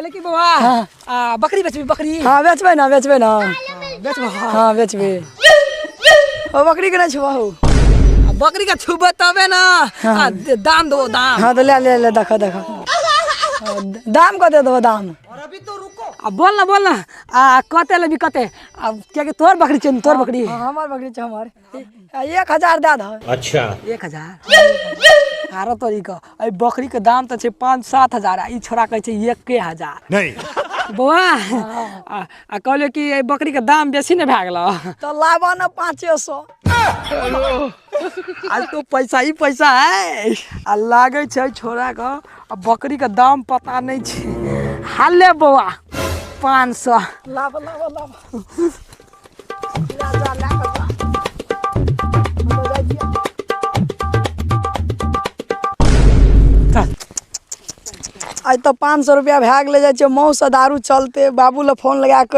लेकिन बौआ, आ बकरी बेचबी? बकरी? हाँ, बेचबै ना, बेचबै ना। बेचबो? हाँ, बेचबै। ओ बकरी के नहि छुबहु। आ बकरी के छुबै तबे ना। आ दाम देबो, दाम। हाँ, तऽ ले ले ले, देखो देखो। हाँ, दाम कते देबो दाम? आ बोल ना, बोल ना, आ कते लेबी, कते? आ कियाकि तोहर बकरी छै ने, तोहर बकरी। हाँ, हमर बकरी छै, हमर। 1000 दए दह। अच्छा। 1000? आरो तोरी के एहि बकरी के दाम तऽ छै 5-7 हजार, आ ई छोड़ा कहै छै 1000। नहीं। बौआ, आ कहलियौ कि एहि बकरी के दाम बेसी नहि भए गेलौ? तऽ लाबऽ ने 500। आज तो पैसा ही पैसा है। आ लागै छै छोड़ा के आ बकरी के दाम पता नहि छै। हाले बौआ, 500। लाबऽ, लाबऽ, लाबऽ, ले जा, लए कऽ जा। हम तऽ जाइ छियै। चल। आइ तऽ 500 रुपया भए गेलै। जाइ छियै, मौस आ दारू चलते। बाबू लए फोन लगा कऽ।